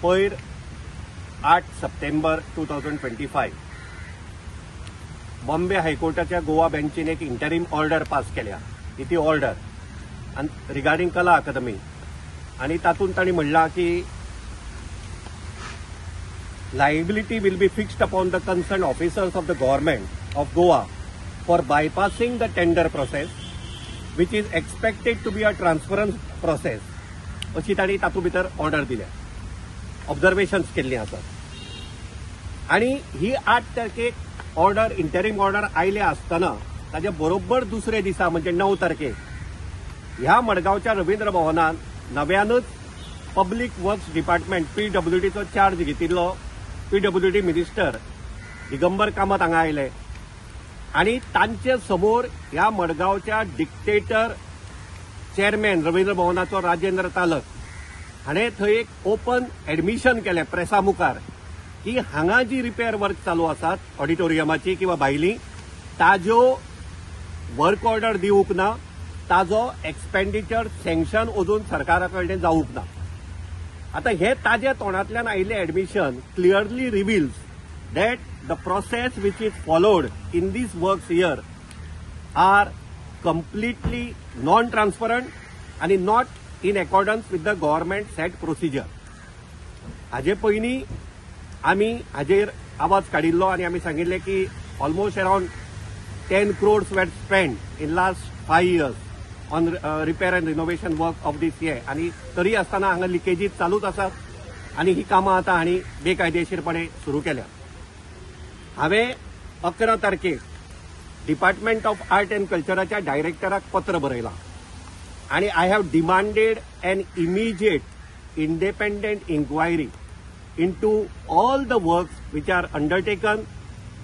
पयर 8 सप्टेंबर 2025 बॉम्बे हायकोर्टाच्या गोवा बेंचीन एक interim order pass केल्या. ही ती ऑर्डर आनी रिगार्डिंग कला अकादमी आनी तातूंत तांणी म्हणलां की liability will be fixed upon the concerned officers of the government of Goa for bypassing the tender process, which is expected to be a transparent process. अशी तांणी तातूंत भितर ऑर्डर दिल्या, ऑब्जर्वेशन्स केल्लीं आसात. आनी ही 8 तारखेक ऑर्डर, इंटरीम ऑर्डर आयले आसतना ताजे बरोबर दुसरे दिसा म्हणजे 9 तारखेक ह्या मडगांवच्या रवींद्र भवनान नव्यानच पब्लीक वर्क्स डिपार्टमेंट PWDचो चार्ज घेतिल्लो PWD minister Digambar Kamat हांगा आयले आनी तांचे समोर ह्या मडगांवच्या डिक्टेटर चेअरमॅन रवींद्र भवनाचो राजेंद्र तालक हाणें थंय एक ओपन एडमिशन केलें प्रेसा मुखार की हांगा जी रिपेर वर्क चालू आसात ऑडिटोरियमाची किंवा भायली ताज्यो वर्क ऑर्डर दिवंक ना, ताजो एक्सपेंडिचर सँक्शन अजून सरकारा कडेन जावंक ना. आतां हे ताज्या तोंडांतल्यान आयिल्लें admission clearly reveals that the process which is followed in this works here are completely non transparent आनी not in accordance with the government set procedure. हाजे पयलीं आमी हाजेर आवाज काडिल्लो आनी आमी सांगिल्लें की almost around 10 crores were spent in last 5 years on repair and renovation work of this year आनी तरी आसतना हांगा लिकेजीस चालूच आसात आनी ही कामां आतां हांणी बेकायदेशीरपणे सुरू केल्या. हांवें 11 तारखेक डिपार्टमेंट ऑफ आर्ट अँड कल्चराच्या डायरेक्टराक पत्र बरयलां आनी I have demanded an immediate independent inquiry into all the works which are undertaken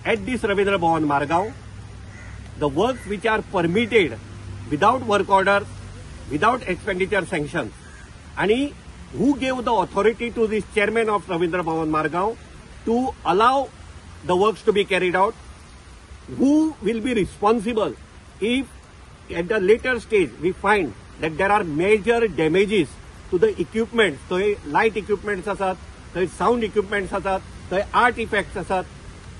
at this Ravindra Bhavan Margao, the works which are permitted without work orders, without expenditure sanctions, and who gave the authority to this chairman of Ravindra Bhavan Margao to allow the works to be carried out, who will be responsible if at the later stage we find that there are major damages to the equipment, थंय light equipments आसात, थंय sound equipments आसात, थंय art effects आसात,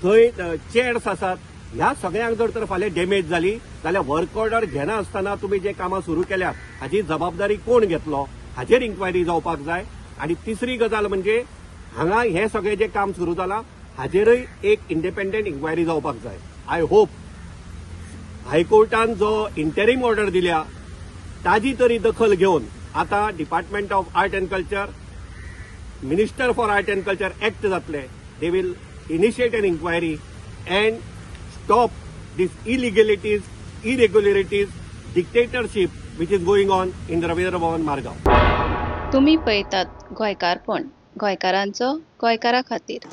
थंय chairs आसात, ह्या सगळ्यांक जर तर फाल्यां डॅमेज जाली जाल्यार वर्क ऑर्डर घेना आसतना तुमी जे कामां सुरू केल्यात हाजी जबाबदारी कोण घेतलो हाजेर इन्क्वायरी जावपाक जाय. आनी तिसरी गजाल म्हणजे हांगा हें सगळें जें काम सुरू जालां हाजेरय एक इंडिपेंडंट इन्क्वायरी जावपाक जाय. I hope हायकोर्टान जो इंटरीम ऑर्डर दिल्या ताजी तरी दखल घेवन आतां department of art and culture, minister for art and culture act जातले. They will initiate an inquiry and stop these illegalities, irregularities, dictatorship which is going on in Ravindra Bhavan Margao. तुम्ही पळयतात गोंयकारपण, गोंयकारांचो गोंयकारा खातीर.